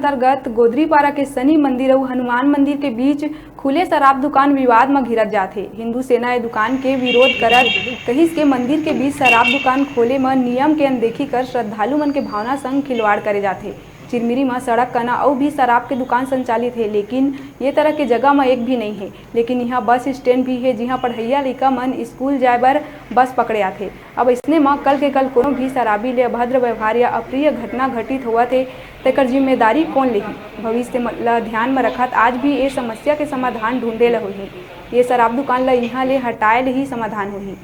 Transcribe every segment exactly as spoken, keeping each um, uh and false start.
अंतर्गत गोदरीपारा के शनि मंदिर अउ हनुमान मंदिर के बीच खुले शराब दुकान विवाद म घिरत जात हे। हिंदू सेना ए दुकान के विरोध करत कहिस के मंदिर के बीच शराब दुकान खोले म नियम के अनदेखी कर श्रद्धालु मन के भावना संग खिलवाड़ करे जात हे। चिरमिरी म सड़क कना अउ भी शराब के दुकान संचालित हे, लेकिन ये तरह के जगह म एक भी नइ हे। लेकिन इहाँ बस स्टैंड भी हे, जिहाँ पढ़इया लइका मन स्कूल जाए बर बस पकड़े आथे। अब अइसने म कल के कल कोनो भी शराबी ले अभद्र व्यवहार या अप्रिय घटना घटित होवत हे, तेकर जिम्मेदारी कोन लेही? भविष्य म, ल ध्यान म रखत आज भी ए समस्या के समाधान ढूंढे ल होही। ये शराब दुकान ल इहाँ ले हटाए ले ही समाधान होही।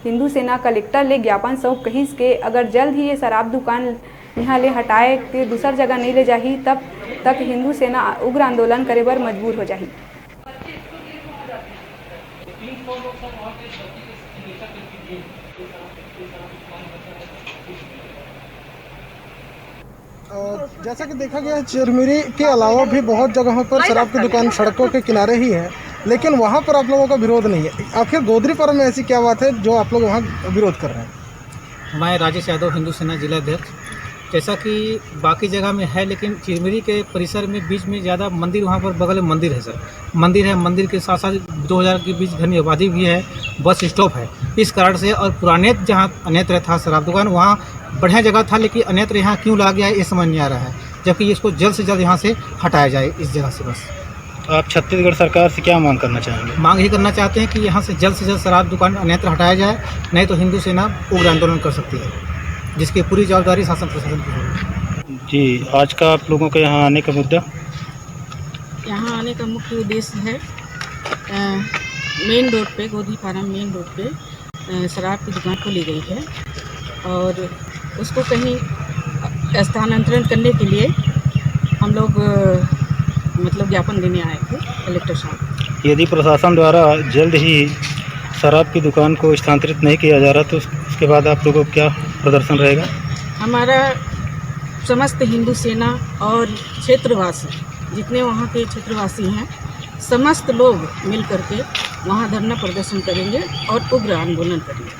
हिंदू सेना कलेक्टर ले ज्ञापन सौंप कहिस के अगर जल्द ही ये शराब दुकान इहाँ ले हटाए के दूसर जगह नइ ले जाही, तब तक हिंदू सेना उग्र आंदोलन करे बर मजबूर हो जाही। अ, जैसा कि देखा गया है, चिरमिरी के अलावा भी बहुत जगहों पर शराब की दुकान सड़कों के किनारे ही है, लेकिन वहाँ पर आप लोगों का विरोध नहीं है। आखिर गोदरीपारा में ऐसी क्या बात है जो आप लोग वहाँ विरोध कर रहे हैं? मैं राजेश यादव, हिंदू सेना जिला अध्यक्ष। जैसा कि बाकी जगह में है, लेकिन चिरमिरी के परिसर में बीच में ज़्यादा मंदिर, वहाँ पर बगल में मंदिर है सर, मंदिर है, मंदिर के साथ साथ दो हज़ार के बीच घनी आबादी भी है, बस स्टॉप है। इस कारण से, और पुराने जहाँ अन्यत्र था शराब दुकान, वहाँ बढ़िया जगह था, लेकिन अन्यत्र यहाँ क्यों ला गया है, ये समझ नहीं आ रहा है, जबकि इसको जल्द से जल्द यहाँ से हटाया जाए इस जगह से। बस आप छत्तीसगढ़ सरकार से क्या मांग करना चाहेंगे? मांग ही करना चाहते हैं कि यहाँ से जल्द से जल्द शराब दुकान अन्यत्र हटाया जाए, नहीं तो हिंदू सेना उग्र आंदोलन कर सकती है, जिसकी पूरी जवाबदारी शासन प्रशासन की होगी। जी, आज का आप लोगों का यहाँ आने का मुद्दा? यहाँ आने का मुख्य उद्देश्य है मेन रोड पे, गोदरीपारा मेन रोड पे अ, शराब की दुकान खोली गई है और उसको कहीं स्थानांतरण करने के लिए हम लोग अ, मतलब ज्ञापन देने आए थे कलेक्टर साहब। यदि प्रशासन द्वारा जल्द ही शराब की दुकान को स्थानांतरित नहीं किया जा रहा, तो उस- उसके बाद आप लोगों का क्या प्रदर्शन रहेगा? हमारा समस्त हिंदू सेना और क्षेत्रवासी, जितने वहाँ के क्षेत्रवासी हैं, समस्त लोग मिल करके वहाँ धरना प्रदर्शन करेंगे और उग्र आंदोलन करेंगे।